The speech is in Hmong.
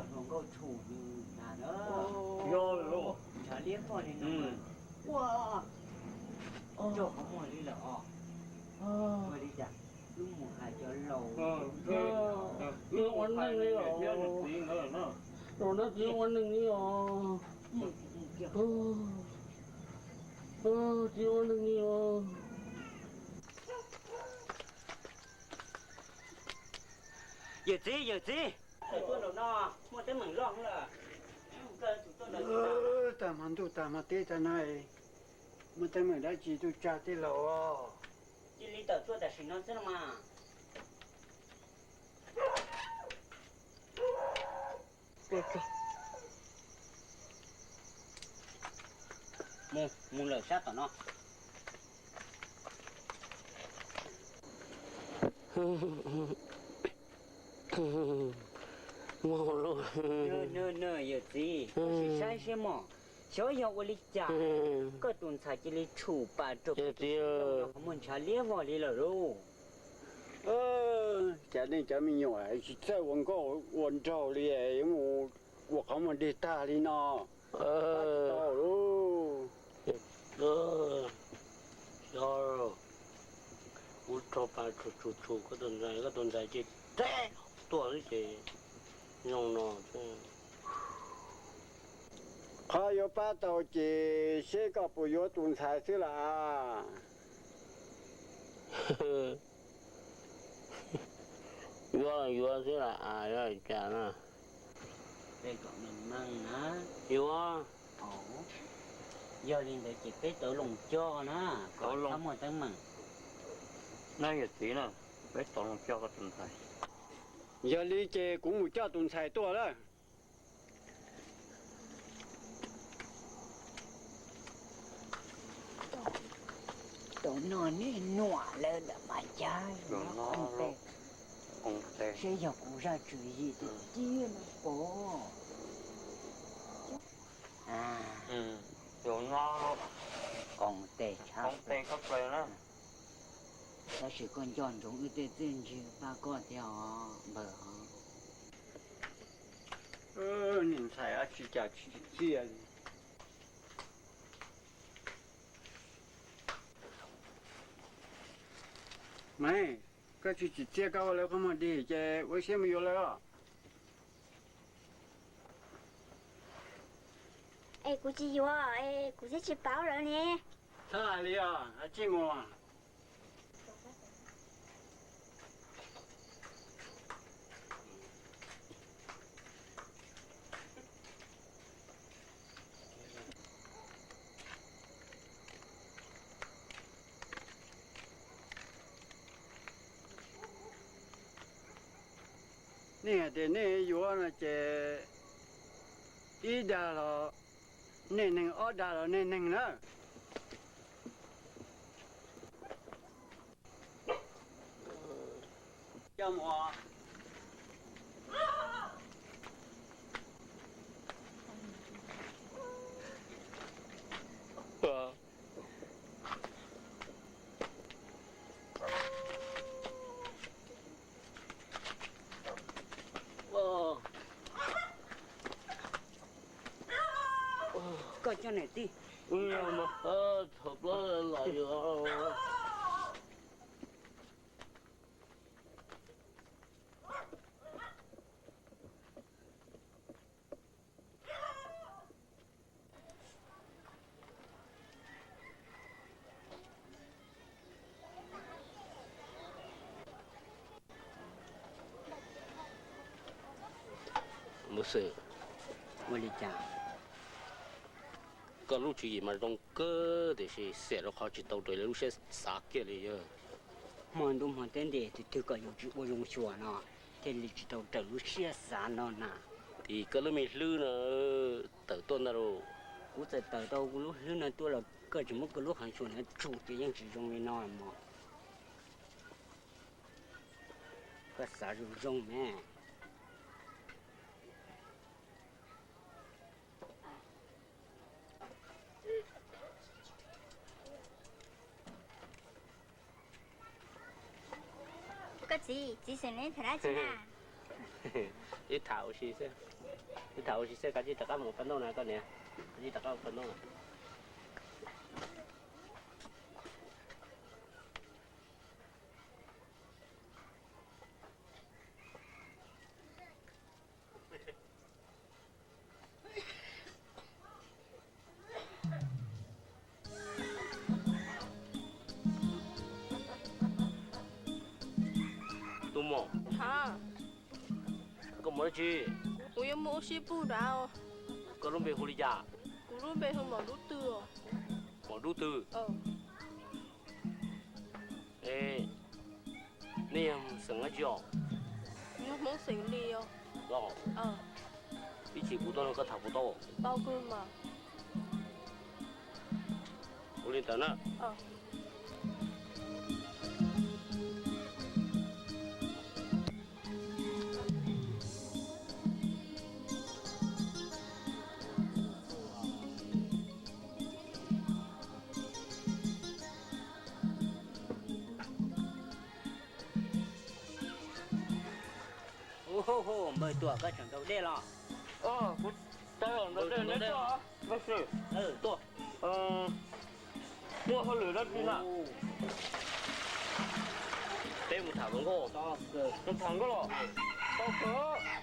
Hluas nkauj tshum nws ntag na. Yog lawm. Ntshav liab vog li no. Ua, coj qhov muag li lawm os. Ua li cas wb mus hais cov laus. Wb ua neeg li os. Rau nab txiv ua neeg li os. Txiv ua neeg li os. Yawm txiv, yawm txiv, tuaj nraum no muaj teeb meem loj lawm. Tag hmo ntuj tag hmo teb tag na, muaj teeb meem dab tsi tuaj tsa tej laus os? Cia li tawm tuaj tam sim no xwb los mas. Mus, mus lawm sab tom no. Yawm txiv, koj sim saib seb mog, xyov yog ua li cas koj tus ntxhais cia li tshum pas rau peb tus txiv qhov muag ntshav liab vog li lawm lauj. Cov neeg cov me nyuam tsis txawj ua nkauj ua nraug li, yuav mus ua qhov muag dig tag li no. Tau lauj. Xyov, kuv rho pas tshum tshum tshum koj tus ntxhais, koj tus ntxhais ces teb tuaj xwb ces zoo no. Qhov yuav pab tau ces seb koj puas yuav tus ntxhais xwb las. Yuav los yuav xwb las, yog cas na. Yuav. Yog li ntawd ces peb tau loo coj na, kom txhob muaj teeb meem. Nab yawm txiv na, peb tau loo coj koj tus ntxhais. Yog li ces kuv mus coj tus ntxhais tuaj lawm. Tau noj nej nuam lawm ntawm mas cas, seb yog kuv zaj tswv yim tiag tiag no pom. Qoos tes tshaj plaws. Tab sis koj nco ntsoov wb tej txiaj ntsig pab koj thiab os npawg os. Niag ntxhais tsis cas tsis tsim txiaj li. Maiv, koj tsis tsim txiaj koj ua lawv qhov muag dig ces ua siab mus yuav lawv os. Es kuv tsis yuav, kuv thiaj tsis paub lawv ne. Txhob hais li os, tsij mus. Nej hais tias nej yuav no ces ib dag los nej neeg, ob dag los nej neeg na. Coj mus. Koj coj niam tij. Thaum plaub los yus. Mus xwb. Ua li cas? Koj lub tswv yim mas zoo kawg tiam sis xiam rau qhov tsis tau raws li lub siab xav kiag li yog. Hmo ntuj hmo teb nti tus twg kom yus tsis ua zoo xyuas no thiaj li tsis tau raws lub siab xav no na. Tim koj lub me hlwb no tawm tuaj ntag lauj. Kuv txawm tawm tau kuv lub hlwb no tuaj los koj tsis muab koj lub qhov tshuam no tsum ces yeej tsis zoo li no mog. Koj xav zoo zoo ne. Koj txiv, txiv xeem neb tham dab tsi na? Ib tham ua si xwb. Wb tham ua si seb, koj cia li rov qab mus paj ntaub na koj niam, koj cia li rov qab mus paj ntaub na. Tus muam, koj mus dab tsi? Kuv yuav mus ua si pem nrad. Koj lub npe hu li cas? Kuv lub npe hu Maum Dub Twg. Maum Dub Twg? Nej yog xeem dab tsi os? Yog Hmoob xeem Lis os. Los, ib chim kuv tuaj nrog koj tham puas tau? Tau kawg mas. Ua li ntawd na. Npawg Tuam, koj tseem ntaus dej los? Kuv ntaus dej neb tuaj. Tuaj. Muaj hauj lwm dab tsi na? Peb mus tham hluas nkauj. Mus tham nkauj los? Tau kawg.